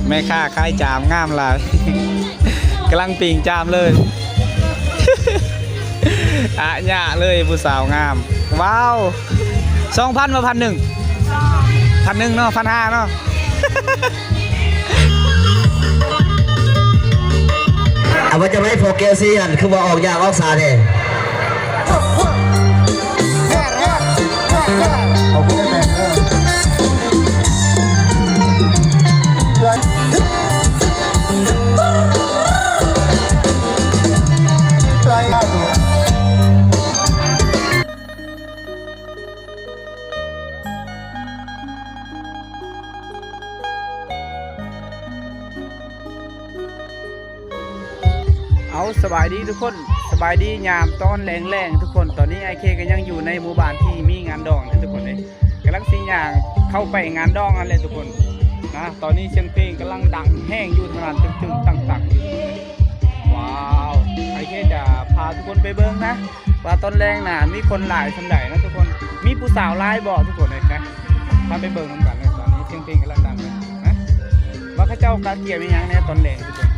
ແມ່ຄ້າຂາຍຈາມງາມຫຼາຍ ກຳລັງປີ້ງຈາມເລີຍ ອະຍະເລີຍ ຜູ້ສາວງາມ. ວ້າວ ສອງພັນ ບໍ່ ພັນໜຶ່ງ ພັນໜຶ່ງເນາະ ພັນຫ້າເນາະ. ເອົາວ່າຈະໄວ້ພໍແກ້ວຊິຫັ້ນ ຄືວ່າອອກຍາກອອກສາແທ້. ເອົາ ສະບາຍດີທຸກຄົນ ສະບາຍດີຍາມຕອນແລງໆ ທຸກຄົນ. ຕອນນີ້ອ້າຍເຄກໍຍັງຢູ່ໃນໝູ່ບ້ານທີ່ມີງານດອງເດີທຸກຄົນເອີຍ ກຳລັງຊິຍ່າງເຂົ້າໄປງານດອງຫັ້ນແຫຼະທຸກຄົນນະ. ຕອນນີ້ສຽງເພງກຳລັງດັງແຮງຢູ່ທາງດ້ານຕຶ້ງໆ ຕັ້ງໆ ຢູ່. ວ້າວ ອ້າຍເຄຈະພາທຸກຄົນໄປເບິ່ງນະ ວ່າຕອນແລງນະມີຄົນຫຼາຍສ່ຳໃດນະທຸກຄົນ ມີຜູ້ສາວຫຼາຍບໍ່ທຸກຄົນເອີຍນະ. ພາໄປເບິ່ງນຳກັນເລີຍ ຕອນນີ້ສຽງເພງກຳລັງດັງເລີຍນະ ວ່າເຂົາເຈົ້າກະກຽມອີ່ຫຍັງແດ່ຕອນແລງທຸກຄົນ.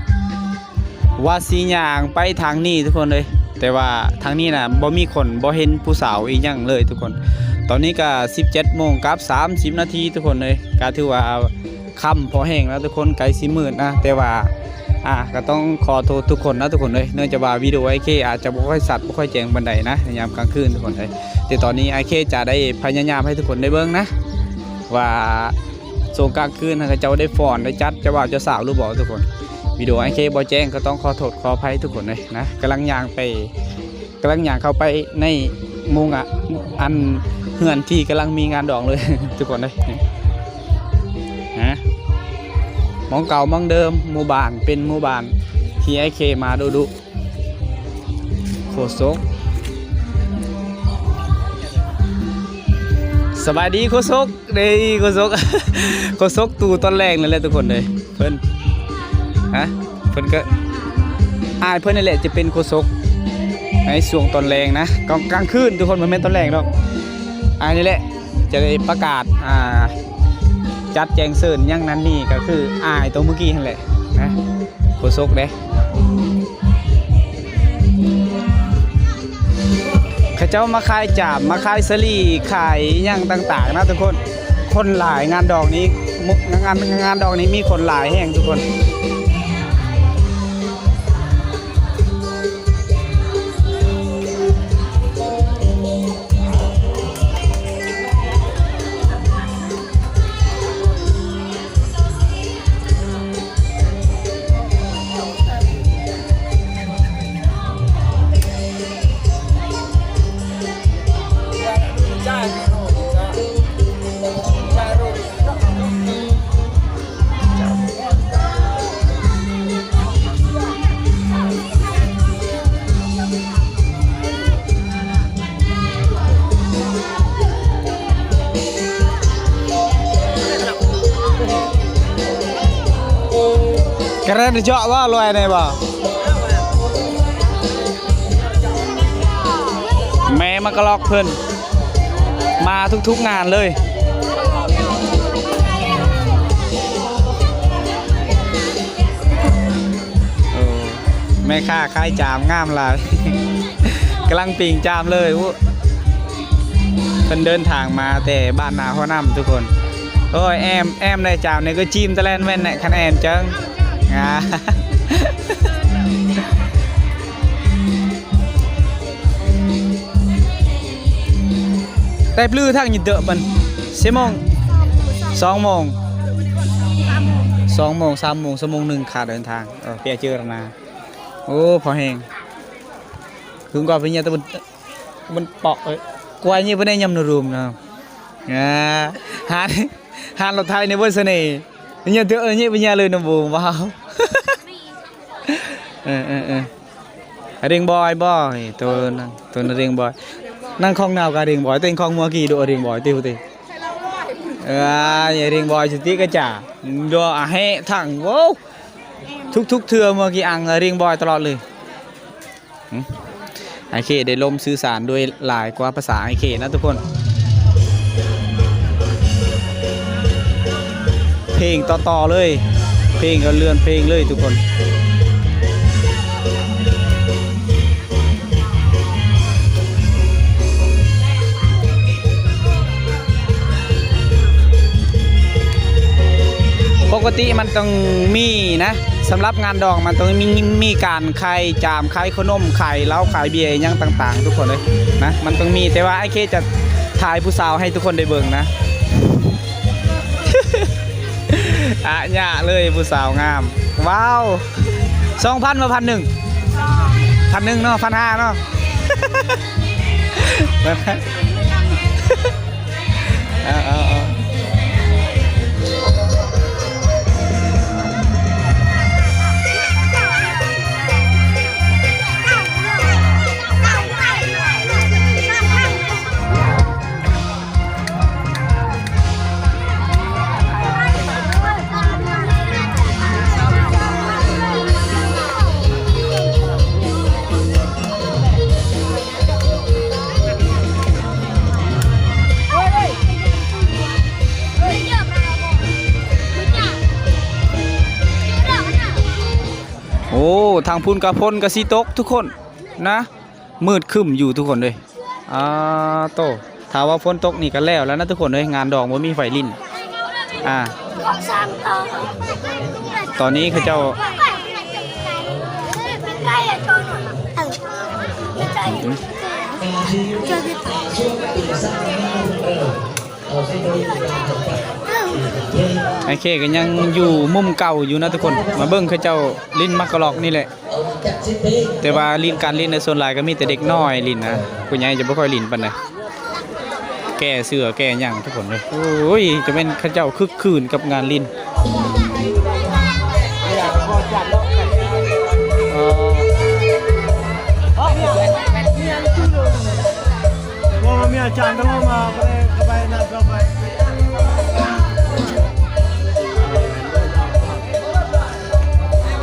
ວ່າຊິຍ່າງໄປທາງນີ້ທຸກຄົນເອີຍ ແຕ່ວ່າທາງນີ້ນະບໍ່ມີຄົນ ບໍ່ເຫັນຜູ້ສາວອີ່ຫຍັງເລີຍທຸກຄົນ. ຕອນນີ້ກະສິບເຈັດໂມງກັບສາມສິບນາທີທຸກຄົນເອີຍ ກະຖືວ່າຄ່ຳພໍແຮງແລ້ວທຸກຄົນ ໃກ້ຊິມືດນະ. ແຕ່ວ່າ ອ່າ ກະຕ້ອງຂໍໂທດທຸກຄົນນະທຸກຄົນເອີຍ ເນື່ອງຈາກວ່າວິດີໂອອ້າຍເຄອາດຈະບໍ່ຄ່ອຍຊັດ ບໍ່ຄ່ອຍແຈ້ງປານໃດນະ ໃນຍາມກາງຄືນທຸກຄົນເອີຍ. ແຕ່ຕອນນີ້ອ້າຍເຄຈະໄດ້ພະຍາຍາມໃຫ້ທຸກຄົນໄດ້ເບິ່ງນະ ວ່າຊ່ວງກາງຄືນເຂົາເຈົ້າໄດ້ຟ້ອນໄດ້ຈັດເຈົ້າບ່າວເຈົ້າສາວຫຼືບໍ່ທຸກຄົນ. ວິດີໂອອ້າຍເຄບໍ່ແຈ້ງກໍຕ້ອງຂໍໂທດຂໍອະໄພທຸກຄົນເລີຍນະ. ກຳລັງຍ່າງໄປ ກຳລັງຍ່າງເຂົ້າໄປໃນມຸງ ອະ ອັນເຮືອນທີ່ກຳລັງມີງານດອງເລີຍທຸກຄົນເລີຍ. ນະ ໝ່ອງເກົ່າໝ່ອງເດີມ ໝູ່ບ້ານເປັນໝູ່ບ້ານທີ່ອ້າຍເຄມາດຸໆ. ໂຄສົກ ສະບາຍດີໂຄສົກເດ້ ໂຄສົກ ໂຄສົກຕູ້ຕອນແລງນັ້ນແຫຼະທຸກຄົນເອີຍ. ເພິ່ນ ຮະ ເພິ່ນກໍ ອ້າຍເພິ່ນນີ້ແຫຼະຈະເປັນໂຄສົກໃນຊ່ວງຕອນແລງນະ ກາງ ກາງຄືນທຸກຄົນ ບໍ່ແມ່ນຕອນແລງດອກ. ອ້າຍນີ້ແຫຼະຈະໄດ້ປະກາດ ອ່າ ຈັດແຈ້ງເຊີນຫຍັງນັ້ນນີ້ ກໍຄືອ້າຍໂຕມື້ກີ້ຫັ້ນແຫຼະນະ ໂຄສົກເດ້. ເຂົາເຈົ້າມາຂາຍຈາມ ມາຂາຍສາລີ ຂາຍຫຍັງຕ່າງໆນະທຸກຄົນ. ຄົນຫຼາຍ ງານດອງນີ້ ງານ ງານດອງນີ້ມີຄົນຫຼາຍແຮງທຸກຄົນ. ກະແລນຈອກວ່າລອຍແນ່ບໍ່? ແມ່ມາກະລອກເພິ່ນ ມາທຸກໆງານເລີຍ. ໂອ້ ແມ່ຄ້າຂາຍຈາມງາມຫຼາຍ ກຳລັງປີ້ງຈາມເລີຍ. ໂອ້ ເພິ່ນເດີນທາງມາແຕ່ບ້ານນາຫົວນ້ຳທຸກຄົນ. ໂອ້ຍ ແອມ ແອມໄດ້ຈາມນີ້ກໍຈີມຕະແລນແວ່ນແຫຼະ ຄັນແອມເຈີງ ອາ. ໄດ້ບລືທັງຍິດເດີະມັນ ສີ່ໂມງ ສອງໂມງ ສອງໂມງ ສາມໂມງ ຊົ່ວໂມງໜຶ່ງຄ່າເດີນທາງ. ເອີ ເປຍເຈີລະນາ. ໂອ້ ພໍແຮງ ຄືກວ່າເປັນຍາຕະບຸນ ມັນເປາະ ເອີ ກວາຍນີ້ບໍ່ໄດ້ຍຳນະຣູມນະ. ອາ ຫານ ຫານລົດໄຖນີ້ບໍ່ສະເໜ່ ຍາເດີ ເອີ ຍາເປັນຍາເລີຍນະບູ ວ້າວ. ເອີ ເອີ ເອີ ເຣັງບອຍບໍ ໂຕນັ້ນ ໂຕນັ້ນເຣັງບອຍ. ນັ່ງຂອງນາວກະເຣັງບອຍ ເຕັງຂອງມົວກີ້ດູເຣັງບອຍຕິວຕິ. ເອີ ເຣັງບອຍສະຕິກະຈາ ໂດອາແຮະທັງ ໂວ້ ທຸກໆເທື່ອມົວກີ້ອັງເຣັງບອຍຕະຫຼອດເລີຍ. ອ້າຍເຄໄດ້ລົມສື່ສານດ້ວຍຫຼາຍກວ່າພາສາອ້າຍເຄນະທຸກຄົນ. ເພງຕໍ່ໆເລີຍ ເພງກໍເລື່ອນເພງເລີຍທຸກຄົນ. ປົກກະຕິມັນຕ້ອງມີນະ ສຳລັບງານດອງມັນຕ້ອງມີ ມີການຂາຍຈາມ ຂາຍຂະໜົມ ຂາຍເຫຼົ້າ ຂາຍເບຍ ອີ່ຫຍັງຕ່າງໆ ທຸກຄົນເອີຍນະ ມັນຕ້ອງມີ. ແຕ່ວ່າອ້າຍເຄຈະຖ່າຍຜູ້ສາວໃຫ້ທຸກຄົນໄດ້ເບິ່ງນະ. ອະຍະເລີຍ ຜູ້ສາວງາມ. ວ້າວ ສອງພັນ ບໍ່ ພັນໜຶ່ງ ພັນໜຶ່ງເນາະ ພັນຫ້າເນາະ. ເອົາ ເອົາ ເອົາ. ໂອ້ ທາງພຸ້ນກະຝົນກະຊິຕົກທຸກຄົນນະ. ມືດຄຶ້ມຢູ່ທຸກຄົນເອີຍ. ອາໂຕ ຖ້າວ່າຝົນຕົກນີ້ກໍແລ້ວແລ້ວນະທຸກຄົນເອີຍ ງານດອງບໍ່ມີໃຜຫຼິ້ນ. ອາ ຕອນນີ້ເຂົາເຈົ້າ ໂອເຄ ກໍຍັງຢູ່ມຸມເກົ່າຢູ່ນະທຸກຄົນ. ມາເບິ່ງເຂົາເຈົ້າຫຼິ້ນໝາກກະລອກນີ້ແຫຼະ. ແຕ່ວ່າຫຼິ້ນ ການຫຼິ້ນໃນສ່ວນຫຼາຍກໍມີແຕ່ເດັກນ້ອຍຫຼິ້ນນະ ຜູ້ໃຫຍ່ຈະບໍ່ຄ່ອຍຫຼິ້ນປານໃດ. ແກ້ເສື້ອແກ້ຫຍັງທຸກຄົນເອີຍ. ໂອ້ຍ ຈະແມ່ນເຂົາເຈົ້າຄຶກຄື້ນກັບງານຫຼິ້ນ.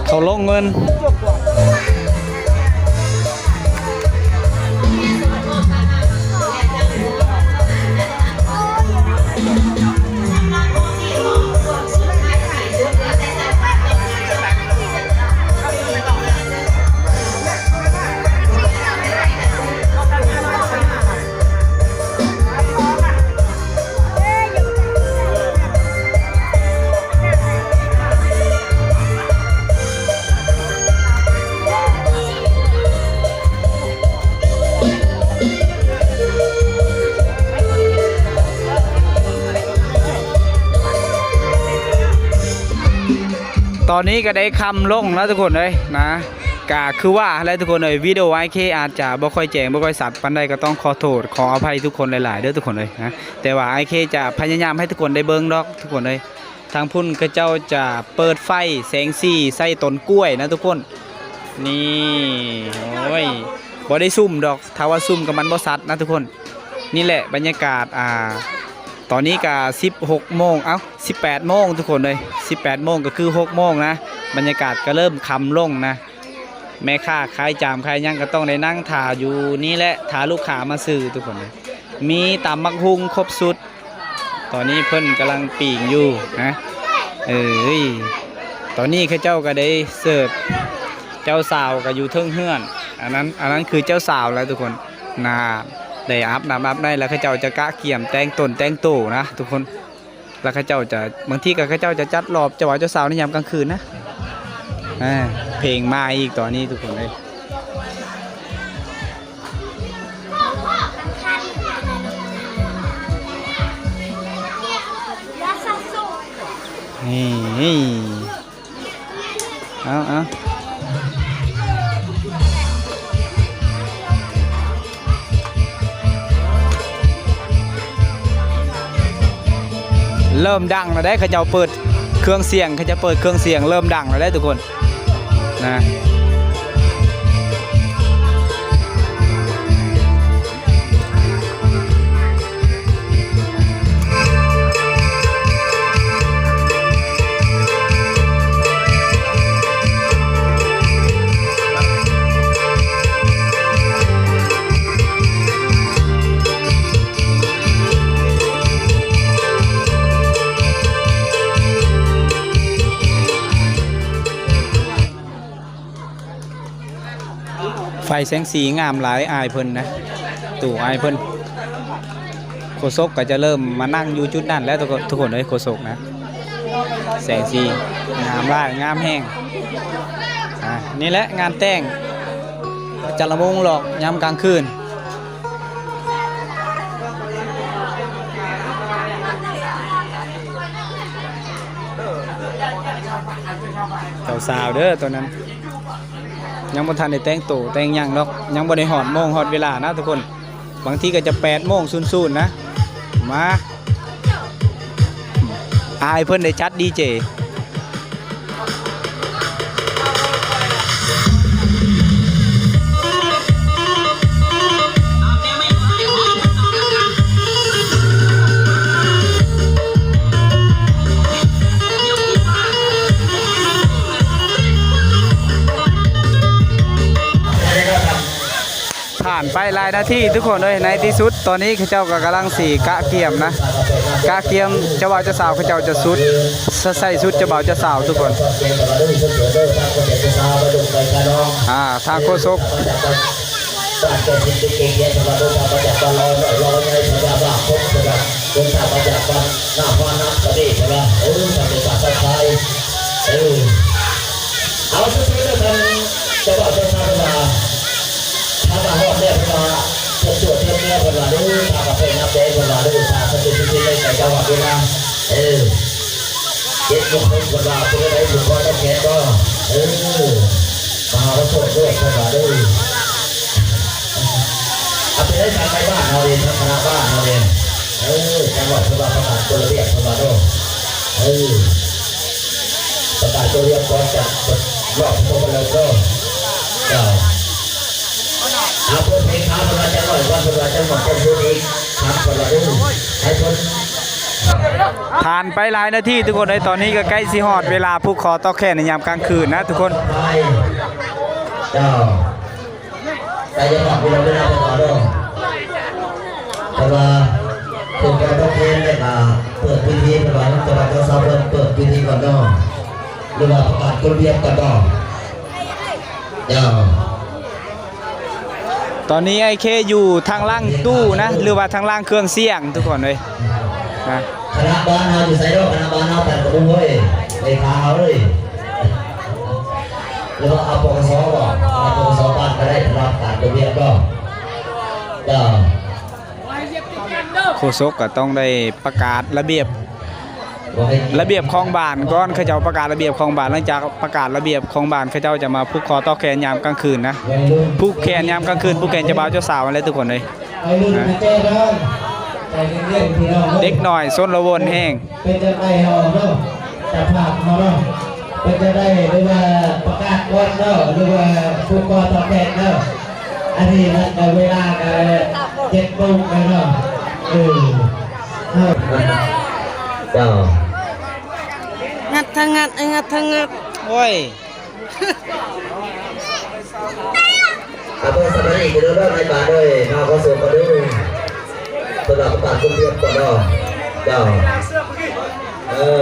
ເຂົາລົງເງິນ. ຕອນນີ້ກໍໄດ້ຄ່ຳລົງແລ້ວທຸກຄົນເອີຍນະ. ກະຄືວ່າຫັ້ນແຫຼະທຸກຄົນເອີຍ ວິດີໂອອ້າຍເຄອາດຈະບໍ່ຄ່ອຍແຈ້ງ ບໍ່ຄ່ອຍຊັດປານໃດ ກໍຕ້ອງຂໍໂທດຂໍອະໄພທຸກຄົນຫຼາຍໆເດີທຸກຄົນເອີຍນະ. ແຕ່ວ່າອ້າຍເຄຈະພະຍາຍາມໃຫ້ທຸກຄົນໄດ້ເບິ່ງດອກທຸກຄົນເອີຍ. ທາງພຸ້ນເຂົາເຈົ້າຈະເປີດໄຟແສງສີໃສ່ຕົ້ນກ້ວຍນະທຸກຄົນ. ນີ້ ໂອ້ຍ ບໍ່ໄດ້ຊູມດອກ ຖ້າວ່າຊູມກໍມັນບໍ່ຊັດນະທຸກຄົນ. ນີ້ແຫຼະບັນຍາກາດ ອ່າ ຕອນນີ້ກໍສິບຫົກໂມງ ເອົ້າ ສິບແປດໂມງທຸກຄົນເອີຍ. ສິບແປດໂມງກໍຄືຫົກໂມງນະ ບັນຍາກາດກໍເລີ່ມຄ່ຳລົງນະ. ແມ່ຄ້າຂາຍຈາມຂາຍຫຍັງກໍຕ້ອງໄດ້ນັ່ງຖ້າຢູ່ນີ້ແຫຼະ ຖ້າລູກຄ້າມາຊື້ທຸກຄົນ. ມີຕຳບັກຫຸ່ງຄົບຊຸດ. ຕອນນີ້ເພິ່ນກຳລັງປີ້ງຢູ່ນະ. ເອີຍ ຕອນນີ້ເຂົາເຈົ້າກໍໄດ້ເສີບ ເຈົ້າສາວກໍຢູ່ເທິງເຮືອນ. ອັນນັ້ນ ອັນນັ້ນຄືເຈົ້າສາວແລ້ວທຸກຄົນ. ນາ ໄດ້ອາບນ້ຳອາບໃນແລ້ວ ເຂົາເຈົ້າຈະກະກຽມແຕ່ງຕົນແຕ່ງໂຕນະທຸກຄົນ. ແລ້ວເຂົາເຈົ້າຈະ ບາງທີກໍເຂົາເຈົ້າຈະຈັດລອບເຈົ້າບ່າວເຈົ້າສາວໃນຍາມກາງຄືນນະ. ອາ ເພງມາອີກຕອນນີ້ທຸກຄົນເອີຍ. ນີ້ ເອົາ ເອົາ ເລີ່ມດັງແລ້ວເດ້ ເຂົາເຈົ້າເປີດເຄື່ອງສຽງ ເຂົາເຈົ້າເປີດເຄື່ອງສຽງ ເລີ່ມດັງແລ້ວເດ້ທຸກຄົນ. ນະ ໄຟແສງສີງາມຫຼາຍ ອ້າຍເພິ່ນນະ ຕູ້ອ້າຍເພິ່ນ. ໂຄສົກກໍຈະເລີ່ມມານັ່ງຢູ່ຈຸດນັ້ນແລ້ວ ທຸກຄົນ ທຸກຄົນເອີຍ ໂຄສົກນະ. ແສງສີງາມຫຼາຍ ງາມແຮງ. ອ່າ ນີ້ແຫຼະງານແຕ່ງ ຈະລະມຸງຫຼອກຍາມກາງຄືນ. ເຈົ້າສາວເດີ ຕອນນັ້ນຍັງບໍ່ທັນໄດ້ແຕ່ງໂຕແຕ່ງຫຍັງດອກ ຍັງບໍ່ໄດ້ຮອດໂມງຮອດເວລານະທຸກຄົນ. ບາງທີກໍຈະແປດໂມງສູນໆນະ. ມາ ອ້າຍເພິ່ນໄດ້ຈັດດີເຈ. ຜ່ານໄປຫຼາຍນາທີທຸກຄົນເອີຍ ໃນທີ່ສຸດຕອນນີ້ເຂົາເຈົ້າກໍກຳລັງຊິກະກຽມນະ ກະກຽມເຈົ້າບ່າວເຈົ້າສາວ ເຂົາເຈົ້າຈະຊຸດ ໃສ່ຊຸດເຈົ້າບ່າວເຈົ້າສາວທຸກຄົນ. ອ່າ ທາງໂຄສົກ ເອີ ເອົາຊື່ໆເດີ ທ່ານເຈົ້າບ່າວເຈົ້າສາວເພິ່ນວ່າ ຖ້າມາຮອດແລ້ວເພິ່ນວ່າ ພວກຕົວເທິງແລ້ວເພິ່ນວ່າເດີ ຖ້າມາເພິ່ນນັບແດງເພິ່ນວ່າເດີ ຖ້າເພິ່ນເປັນທີ່ໃນໃຈເຈົ້າວ່າເວລາ ເອີ ເຈັດໂມງເພິ່ນວ່າ ຜູ້ໃດຜູ້ຂໍຕ້ອງແຂນບໍ່ ເອີ ມາຫາຂອໂທດໂລດເພິ່ນວ່າເດີ. ເອົາໄປໄດ້ທາງໃນບ້ານເຮົາເດ້ ທາງຄະນະບ້ານເຮົາເດ້ ເອີ ຈັງຫວັດເພິ່ນວ່າປະກາດກົດລະບຽບເພິ່ນວ່າເດີ ເອີ. ປະກາດຕົວຮຽບກ່ອນຈາກລອບສຸດທ້າຍເດີ ເຈົ້າ. ເອົາເປີດເພງຄາເພິ່ນວ່າຈັກໜ້ອຍກ່ອນ ເພິ່ນວ່າຈັກໜ້ອຍກ່ອນເພິ່ນອີກ ຄັບເພິ່ນວ່າເດີ ໃຫ້ເພິ່ນ. ຜ່ານໄປຫຼາຍນາທີທຸກຄົນເອີຍ ຕອນນີ້ກໍໃກ້ຊິຮອດເວລາຜູກຄໍຕໍ່ແຂນໃນຍາມກາງຄືນນະທຸກຄົນ. ເຈົ້າ. ໃກ້ຈະຮອດເວລາ ເວລາເພິ່ນວ່າເນາະ ເພິ່ນວ່າເພິ່ນກໍຕ້ອງເຮັດ ແລ້ວກໍເປີດພິທີ ເພິ່ນວ່າ ເຈົ້າບ່າວເຈົ້າສາວເພິ່ນເປີດພິທີກ່ອນເນາະ ຫຼືວ່າປະກາດກົດລະບຽບກ່ອນເນາະ. ເຈົ້າ ຕອນນີ້ອ້າຍເຄຢູ່ທາງຫຼັງຕູ້ນະ ຫຼືວ່າທາງຫຼັງເຄື່ອງສຽງທຸກຄົນເອີຍນະ. ຄະນະບ້ານເຮົາຢູ່ໃສເນາະ ຄະນະບ້ານເຮົາ ທ່ານກະບຸ້ງເອີຍ ເລຂາເຮົາເອີຍ. ຫຼືວ່າ ອາ ປກສ ບໍ ອາ ປກສ ບ້ານກໍໄດ້ ສຳລັບການຕົວະວຽກເນາະ. ເຈົ້າ ໂຄສົກກໍຕ້ອງໄດ້ປະກາດລະບຽບ ລະບຽບຂອງບ້ານກ່ອນ ເຂົາເຈົ້າປະກາດລະບຽບຂອງບ້ານ ຫຼັງຈາກປະກາດລະບຽບຂອງບ້ານ ເຂົາເຈົ້າຈະມາຜູກຄໍຕໍ່ແຂນຍາມກາງຄືນນະ ຜູກແຂນຍາມກາງຄືນ ຜູກແຂນເຈົ້າບ່າວເຈົ້າສາວຫັ້ນແຫຼະທຸກຄົນເອີຍ. ໄປລຸ້ນໄປເຈີກັນ ໃຈເຢັນໆ ພີ່ນ້ອງເອີຍ ເດັກນ້ອຍຊົນລະວົນແຮງ. ເປັນຈັ່ງໃດເຮົາເນາະ ເຈົ້າພາບເຮົາເນາະ ເປັນຈັ່ງໃດ ຫຼືວ່າປະກາດກ່ອນເນາະ ຫຼືວ່າຜູກຄໍຕໍ່ແຂນເນາະ. ອັນນີ້ມັນກໍເວລາກໍເຈັດໂມງແລ້ວເນາະ ເອີ ເຮົາ ເຈົ້າ ງັດທະງັດ ງັດທະງັດ ໂອ້ຍ. ອາ ເພິ່ນສະບາຍດີເດີ ນາຍບ້ານເອີຍ ມາຂໍໂຊກກັນເດີ ສຳລັບປະກາດກົດລະບຽບກ່ອນເນາະ ເຈົ້າ. ເອີ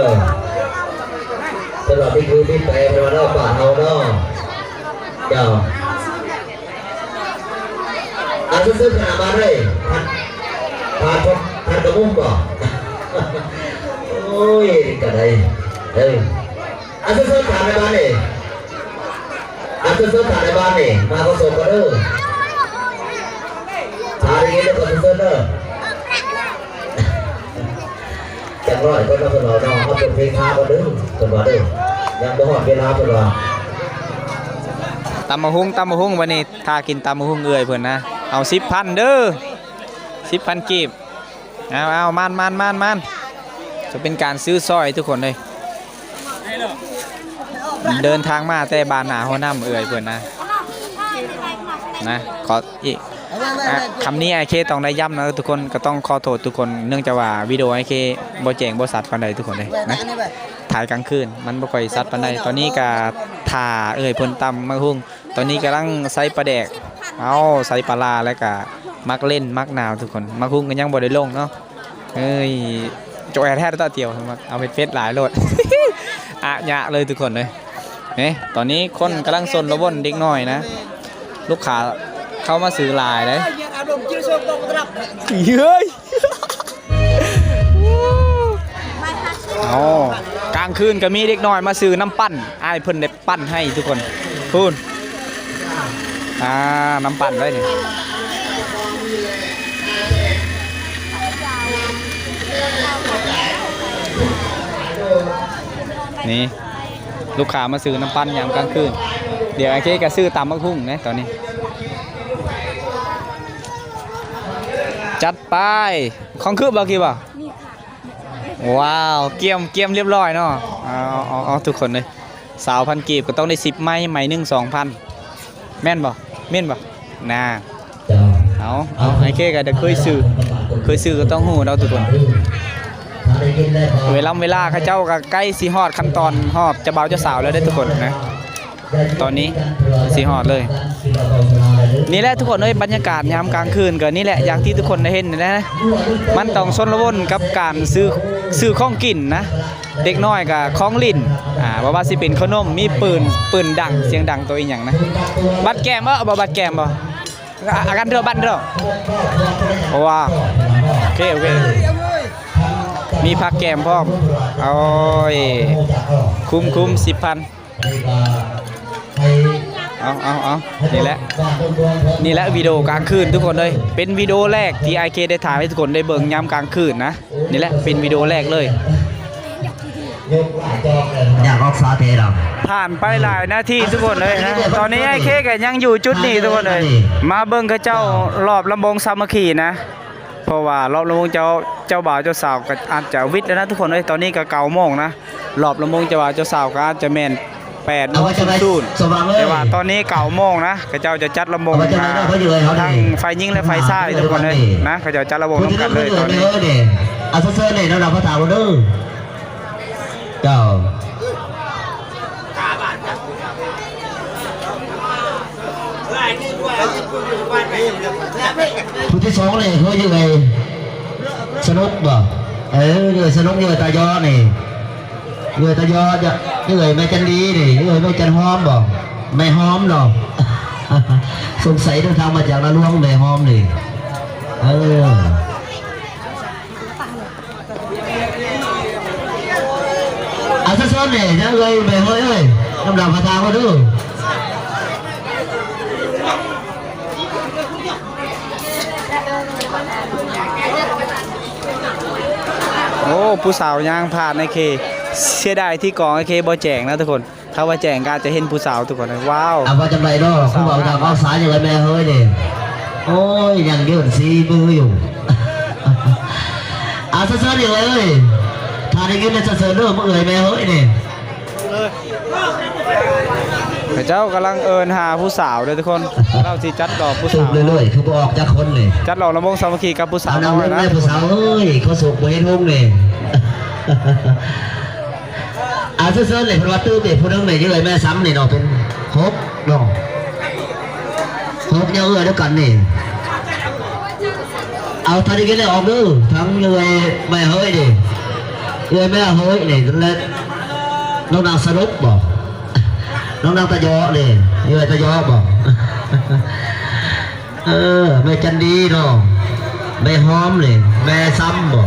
ສຳລັບນີ້ຄືທີ່ແປເນາະ ບ້ານເຮົາເນາະ ເຈົ້າ. ອາ ຊື່ໆ ຂະໜາດບ້ານເອີຍ ທ່ານ ທ່ານ ທ່ານກະບຸ້ງບໍ? ໂອ້ຍ ກະໄດ້ ເອີ. ອາ ເຊີນໆ ທ່ານນາຍບ້ານນີ້ ອາ ເຊີນໆ ທ່ານນາຍບ້ານນີ້ ມາຂໍໂຊກກ່ອນເດີ ຖ້າໄດ້ຍິນແລ້ວກໍເຊີນໆ ເດີ. ຈັກໜ້ອຍເພິ່ນວ່າ ເພິ່ນວ່າເນາະ ເອົາເປີດເພງຄາກ່ອນເດີ ເພິ່ນວ່າເດີ ຍັງບໍ່ຮອດເວລາ ເພິ່ນວ່າ. ຕຳບັກຫຸ່ງ ຕຳບັກຫຸ່ງ ບັດນີ້ຖ້າກິນຕຳບັກຫຸ່ງເອື້ອຍເພິ່ນນະ ເອົາສິບພັນເດີ ສິບພັນກີບ. ເອົາໆ ມານໆ ຈະເປັນການຊື້ຊ່ອຍທຸກຄົນເອີຍ ເດີນທາງມາແຕ່ບ້ານນາຫົວນ້ຳເອື້ອຍເພິ່ນນະ ນະ ຂໍອີກ ອ່າ ຄຳນີ້ອ້າຍເຄຕ້ອງໄດ້ຢ້ຳນະທຸກຄົນ ກໍຕ້ອງຂໍໂທດທຸກຄົນ ເນື່ອງຈາກວ່າວິດີໂອອ້າຍເຄບໍ່ແຈ້ງບໍ່ຊັດປານໃດທຸກຄົນເອີຍນະ ຖ່າຍກາງຄືນມັນບໍ່ຄ່ອຍຊັດປານໃດ. ຕອນນີ້ກໍຖ້າເອື້ອຍເພິ່ນຕຳບັກຫຸ່ງ ຕອນນີ້ກຳລັງໃສ່ປາແດກ ເອົາໃສ່ປາຫຼ້າ ແລ້ວກະໝາກເລັ່ນ ໝາກນາວທຸກຄົນ ໝາກຫຸ່ງກໍຍັງບໍ່ໄດ້ລົງເນາະ. ເອີຍ ໂຈແອແທ້ຕາຕຽວ ເອົາເຜັດໆຫຼາຍໂລດ ອະຍະເລີຍທຸກຄົນເອີຍ. ເອີ ຕອນນີ້ຄົນກຳລັງຊົນລະວົນເດັກນ້ອຍນະ ລູກຄ້າເຂົ້າມາຊື້ຫຼາຍເດ້. ເຮີ້ຍ ເອົາ ກາງຄືນກໍມີເດັກນ້ອຍມາຊື້ນ້ຳປັ່ນ ອ້າຍເພິ່ນໄດ້ ປັ່ນໃຫ້ທຸກຄົນ ພຸ້ນ ອ່າ ນ້ຳປັ່ນໄດ້ນີ້ ນີ້ ລູກຄ້າມາຊື້ນ້ຳປັ່ນຍາມກາງຄືນ. ດຽວອ້າຍເຄກໍຊື້ຕຳບັກຫຸ່ງເດ້ຕອນນີ້. ຈັດໄປ ຂອງຄືບບໍ່ ກີບໍ່? ວ້າວ ກຽມ ກຽມລຽບຮ້ອຍເນາະ. ເອົາ ເອົາ ເອົາ ທຸກຄົນເອີຍ ຊາວພັນກີບກໍຕ້ອງໄດ້ສິບໄມ້ ໄມ້ໜຶ່ງສອງພັນ ແມ່ນບໍ່? ແມ່ນບໍ່? ນາ ເອົາ ເອົາ ອ້າຍເຄກໍໄດ້ເຄີຍຊື້ ເຄີຍຊື້ກໍຕ້ອງຮູ້ເນາະທຸກຄົນ. ເວລາ ເວລາເຂົາເຈົ້າກໍໃກ້ຊິຮອດຂັ້ນຕອນຮອບເຈົ້າບ່າວເຈົ້າສາວແລ້ວເດ້ທຸກຄົນນະ. ຕອນນີ້ຊິຮອດເລີຍ. ນີ້ແຫຼະທຸກຄົນເອີຍ ບັນຍາກາດຍາມກາງຄືນກໍນີ້ແຫຼະ ຢ່າງທີ່ທຸກຄົນໄດ້ເຫັນນີ້ແຫຼະ. ມັນຕ້ອງຊົນລະວົນກັບການຊື້ ຊື້ຂອງກິນນະ ເດັກນ້ອຍກໍຂອງຫຼິ້ນ ອ່າ ບໍ່ວ່າຊິເປັນຂະໜົມ ມີປືນ ປືນດັງ ສຽງດັງໂຕອີ່ຫຍັງນະ. ບັດແກ້ມບໍ່? ບໍ່ ບັດແກ້ມບໍ່? ອາ ອາການເທື່ອບັດເທື່ອ ເພາະວ່າ ໂອເຄ ໂອເຄ ມີຜັກແກ້ມພ້ອມ. ໂອ້ຍ ຄຸ້ມໆ ສິບພັນ. ເອົາ ເອົາ ເອົາ ນີ້ແຫຼະ ນີ້ແຫຼະວິດີໂອກາງຄືນທຸກຄົນເອີຍ. ເປັນວິດີໂອແລກທີ່ອ້າຍເຄໄດ້ຖ່າຍໃຫ້ທຸກຄົນໄດ້ເບິ່ງຍາມກາງຄືນນະ. ນີ້ແຫຼະເປັນວິດີໂອແລກເລີຍ. ຢາກອອກສາເຕດຳ. ຜ່ານໄປຫຼາຍນາທີທຸກຄົນເອີຍນະ. ຕອນນີ້ອ້າຍເຄກໍຍັງຢູ່ຈຸດນີ້ທຸກຄົນເອີຍ. ມາເບິ່ງເຂົາເຈົ້າລອບລຳວົງສາມັກຄີນະ. ເພາະວ່າລອບລຳວົງເຈົ້າ ເຈົ້າບ່າວເຈົ້າສາວກໍອາດຈະວິດແລ້ວນະທຸກຄົນເອີຍ. ຕອນນີ້ກໍເກົ້າໂມງນະ ລອບລຳວົງເຈົ້າບ່າວເຈົ້າສາວກໍອາດຈະແມ່ນແປດໂມງສູນໆ ແຕ່ວ່າຕອນນີ້ເກົ້າໂມງນະ ເຂົາເຈົ້າຈະຈັດລຳວົງ ອ່າ ທັງຝ່າຍຍິງ ແລະ ຝ່າຍຊາຍທຸກຄົນເອີຍນະ ເຂົາເຈົ້າຈັດລຳວົງນຳກັນເລີຍຕອນນີ້. ເອົາເຊີນໆ ເດີ ລຳດັບພະຖານເດີ. ເຈົ້າ ຜູ້ທີສອງນີ້ຄືເອື້ອຍສະໜຸກບໍ? ເອີ ເອື້ອຍສະໜຸກ ເອື້ອຍຕາຢໍນີ້ ເອື້ອຍຕາຢໍ ເອື້ອຍແມ່ຈັນດີນີ້ ເອື້ອຍແມ່ຈັນຫອມບໍ? ແມ່ຫອມເນາະ. ສົງໄສເດີນທາງມາຈາກນາຫຼວງ ແມ່ຫອມນີ້ ເອີ. ອາ ເຊີນໆ ນີ້ ເອື້ອຍແມ່ເຮີ້ຍເອີຍ ລຳດັບພະທາງມາດູ. ໂອ້ ຜູ້ສາວຍ່າງຜ່ານໄອ້ເຄ ເສຍດາຍທີ່ກ້ອງໄອ້ເຄບໍ່ແຈ້ງນະທຸກຄົນ. ຖ້າວ່າແຈ້ງກໍອາດຈະເຫັນຜູ້ສາວທຸກຄົນ. ວ້າວ ອ່າ ວ່າຈັ່ງໃດເນາະ ຜູ້ບ່າວນຳເອົາສາຍເອື້ອຍແມ່ເຮີ້ຍນີ້. ໂອ້ຍ ຍັງຍື່ນສີມືຢູ່. ອ່າ ເຊີນໆ ເອື້ອຍເອີຍ ຖ້າໄດ້ຍິນແລ້ວເຊີນໆ ເດີ ເອື້ອຍແມ່ເຮີ້ຍນີ້. ເຂົາເຈົ້າກຳລັງເອີ້ນຫາຜູ້ສາວເດີທຸກຄົນ. ລາວຊິຈັດດອກຜູ້ສາວ ເລື້ອຍໆ ຄືບໍ່ອອກຈັກຄົນນີ້. ຈັດດອກລຳວົງສາມັກຄີກັບຜູ້ສາວ ເອົານາງລົງແດ່ຜູ້ສາວເອີຍ ຂໍໂສກບໍ່ເຫັນຫົງນີ້. ອ່າ ເຊີນໆ ເລີຍ ເພິ່ນວ່າຕື່ມອີກຜູ້ໜຶ່ງນີ້ ເອື້ອຍແມ່ຊຳນີ້ເນາະ ເປັນຫົກເນາະ ຫົກ ຍັງເອື້ອຍນຳກັນນີ້. ເອົາ ຖ້າໄດ້ກິນແລ້ວອອກເດີ ທັງເອື້ອຍແມ່ເຮີ້ຍນີ້ ເອື້ອຍແມ່ເຮີ້ຍນີ້ ແລະ ນ້ອງນາງສະໜຸກບໍ? ນ້ອງນາງຕາຢໍນີ້ ເອື້ອຍຕາຢໍບໍ? ເອີ ແມ່ຈັນດີເນາະ ແມ່ຫອມນີ້ ແມ່ຊຳບໍ?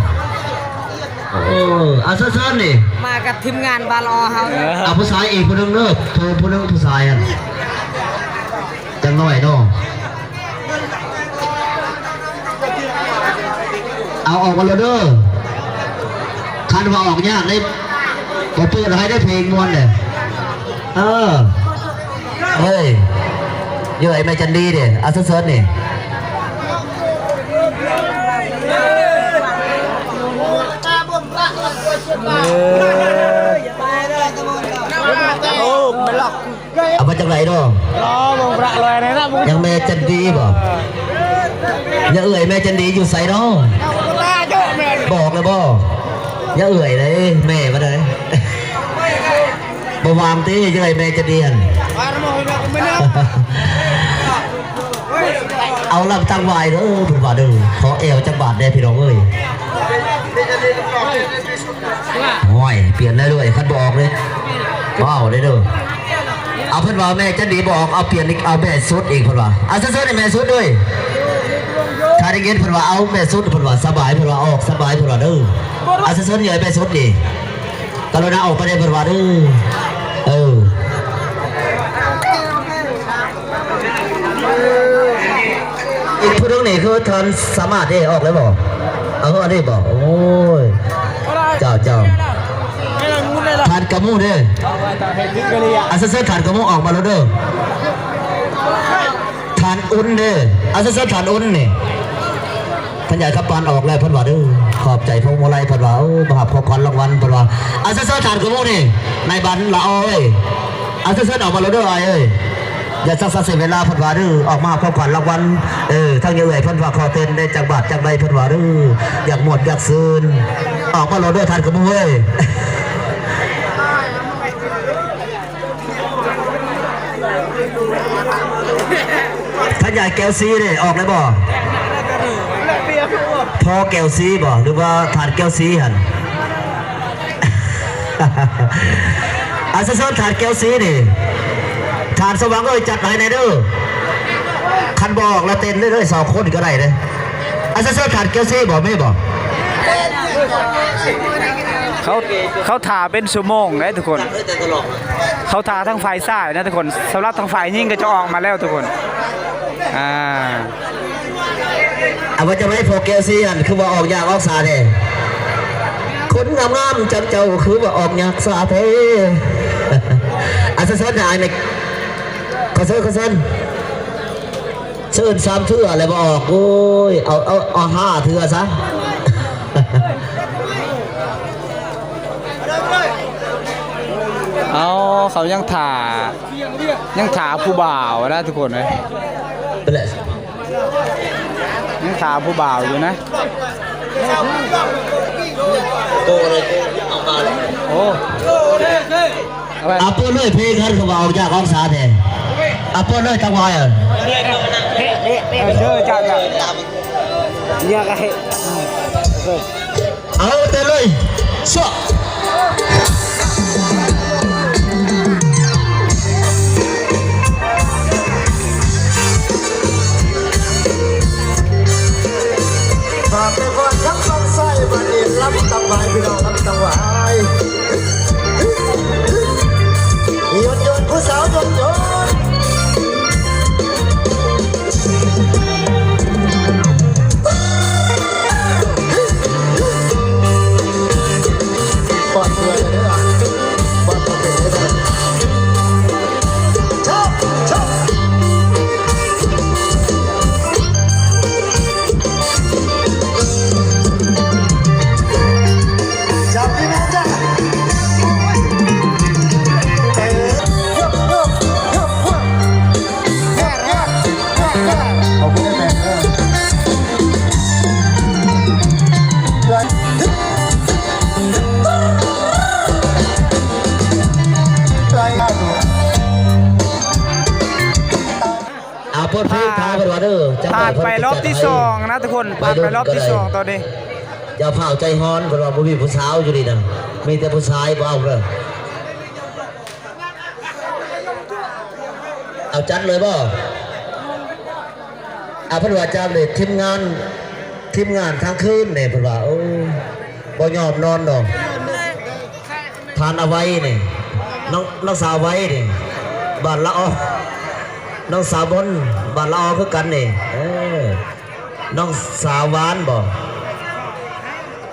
ເອີ ອາ ເຊີນໆ ນີ້ ມາກັບທີມງານບາລອເຮົາເດີ. ເອົາຜູ້ຊາຍອີກຜູ້ໜຶ່ງເດີ ໂທຜູ້ໜຶ່ງຜູ້ຊາຍຫັ້ນ ຈັກໜ້ອຍເນາະ. ເອົາອອກມາໂລດເດີ ຄັນວ່າອອກຍາກເດ້ ບໍ່ເປີດໃຫ້ໄດ້ເພງມ່ວນເດ້. ເອີ ເອີຍ ຢູ່ໄອ້ແມ່ຈັນດີເດ້ ອາ ເຊີນໆ ນີ້. ເອີ ໂອ້ ມັນລັອກ ເອົາມາຈາກໃດເນາະ? ລໍເບິ່ງພະລອຍແນ່ນະ ຍັງແມ່ຈັນດີບໍ? ຍັງເອື້ອຍແມ່ຈັນດີຢູ່ໃສເນາະ? ບອກແລ້ວບໍ? ຍັງເອື້ອຍເດ້ ແມ່ວ່າໃດ? ບໍ່ວ່າງຕິ ເອື້ອຍແມ່ຈັນດີຫັ້ນ? ເອົາລຳຕັ້ງວາຍເດີ ເພິ່ນວ່າເດີ ຂໍແອວຈັກບາດແດ່ພີ່ນ້ອງເອີຍ. ໂອ້ຍ ປ່ຽນໄດ້ເລີຍ ຄັນບໍ່ອອກເດ້ ວ້າວເດ້ເດີ. ເອົາ ເພິ່ນວ່າແມ່ຈັນດີບໍ່ອອກ ເອົາປ່ຽນອີກ ເອົາແມ່ສຸດອີກ ເພິ່ນວ່າ. ອາ ເຊີນໆ ໃຫ້ແມ່ສຸດເດີ. ຖ້າໄດ້ຍິນເພິ່ນວ່າ ເອົາແມ່ສຸດ ເພິ່ນວ່າ ສະບາຍ ເພິ່ນວ່າ ອອກສະບາຍ ເພິ່ນວ່າເດີ. ອາ ເຊີນໆ ໃຫ້ແມ່ສຸດນີ້ ກະລຸນາອອກໄປເດີ ເພິ່ນວ່າເດີ. ເອີ ອີກຜູ້ໜຶ່ງນີ້ຄືທ່ານສາມາດເດ້ ອອກແລ້ວບໍ່? ເອົາ ອັນນີ້ບໍ່? ໂອ້ຍ ເຈົ້າ ເຈົ້າ ທ່ານກະມູເດ້. ອາ ເຊີນໆ ທ່ານກະມູອອກມາໂລດເດີ. ທ່ານອຸ່ນເດ້. ອາ ເຊີນໆ ທ່ານອຸ່ນນີ້. ທ່ານໃຫຍ່ຄຳປານອອກແລ້ວ ເພິ່ນວ່າເດີ. ຂອບໃຈພວງມາໄລ ເພິ່ນວ່າ ໂອ້ ມາຮັບຂອງຂວັນລາງວັນ ເພິ່ນວ່າ. ອາ ເຊີນໆ ທ່ານກະມູນີ້ ນາຍບ້ານລະອໍເອີຍ. ອາ ເຊີນໆ ອອກມາໂລດເດີ ອ້າຍເອີຍ. ຢ່າຊັກຊ້າເສຍເວລາ ເພິ່ນວ່າເດີ. ອອກມາຮັບຂອງຂວັນລາງວັນ ເອີ ທາງເອື້ອຍເພິ່ນວ່າຂໍເຕັ້ນໄດ້ຈັກບາດຈັກໃດ ເພິ່ນວ່າເດີ. ຢາກມ່ວນຢາກຊື່ນ ອອກມາໂລດເດີ ທ່ານກະມູເອີຍ. ທ່ານໃຫຍ່ແກ້ວສີເດ້ ອອກແລ້ວບໍ່? ພໍ່ແກ້ວສີບໍ່ ຫຼືວ່າທ່ານແກ້ວສີຫັ້ນ? ອາ ເຊີນໆ ທ່ານແກ້ວສີນີ້ ທ່ານສະຫວ່າງເອີຍ ຈັດໃຫ້ແດ່ເດີ. ຄັນບໍ່ອອກລະເຕັ້ນເລີຍ ສອງຄົນກໍໄດ້ເດ້. ອາ ເຊີນໆ ທ່ານແກ້ວສີບໍ່ ມີບໍ່? ເຂົາ ເຂົາຖ້າເປັນຊົ່ວໂມງເດ້ທຸກຄົນ. ເຂົາຖ້າທາງຝ່າຍຊາຍນະທຸກຄົນ. ສຳລັບທາງຝ່າຍຍິງກໍຈະອອກມາແລ້ວທຸກຄົນ. ອາ ອາ ວ່າຈັ່ງໃດ ພໍ່ແກ້ວສີຫັ້ນ ຄືວ່າອອກຍາກອອກສາແທ້? ຄົນງາມໆ ຈັ່ງເຈົ້າ ຄືວ່າອອກຍາກສາແທ້? ອາ ເຊີນໆ ອ້າຍແມັກ ຂໍເຊີນ ຂໍເຊີນ. ເຊີນສາມເທື່ອແລ້ວບໍ່ອອກ. ໂອ້ຍ ເອົາ ເອົາ ເອົາຫ້າເທື່ອຊະ. ເອົາ ເຂົາຍັງຖ້າ ຍັງຖ້າຜູ້ບ່າວນະທຸກຄົນເອີຍ. ເປັນແຫຼະ ຍັງຖ້າຜູ້ບ່າວຢູ່ນະ. ໂອ້ ເອົາມາເລີຍ ໂອ້. ອາ ເປີດເລີຍ ເພງຫັ້ນ ຄືວ່າອອກຍາກອອກສາແທ້. ອາ ເປີດເລີຍ ຕັກວາຍ. ເອີ ເດີ ເຈົ້າ ເຈົ້າ ເອົາແຕ່ເລີຍ ຊະ. ຝາກໄປກ່ອນທັງຝັ່ງຊ້າຍ ບາດນີ້ລຳຕັກວາຍ ພີ່ນ້ອງ ລຳຕັກວາຍ. ໂຍນໆ ຜູ້ສາວໂຍນໆ. ປອດເພື່ອນເດີ ປອດບໍ່ເປັນເດີ. ເອົາ ເປີດເພງຖ້າເພິ່ນວ່າເດີ. ຜ່ານໄປລອບທີສອງນະທຸກຄົນ ຜ່ານໄປລອບທີສອງຕອນນີ້. ຢ່າຟ້າວໃຈຮ້ອນ ເພິ່ນວ່າບໍ່ມີຜູ້ສາວຢູ່ນີ້ນະ ມີແຕ່ຜູ້ຊາຍ. ບໍ່ເອົາເດີ ເອົາຈັດເລີຍບໍ່? ອາ ເພິ່ນວ່າຈັດເລີຍ ທີມງານ ທີມງານກາງຄືນນີ້ ເພິ່ນວ່າ ໂອ້ ບໍ່ຍອມນອນດອກ. ທ່ານອາໄວນີ້ ນ້ອງ ນ້ອງສາວໄວນີ້ ບ້ານລະອໍ ນ້ອງສາວບົນ ບ້ານລະອໍຄືກັນນີ້. ເອີ ນ້ອງສາວຫວານບໍ່?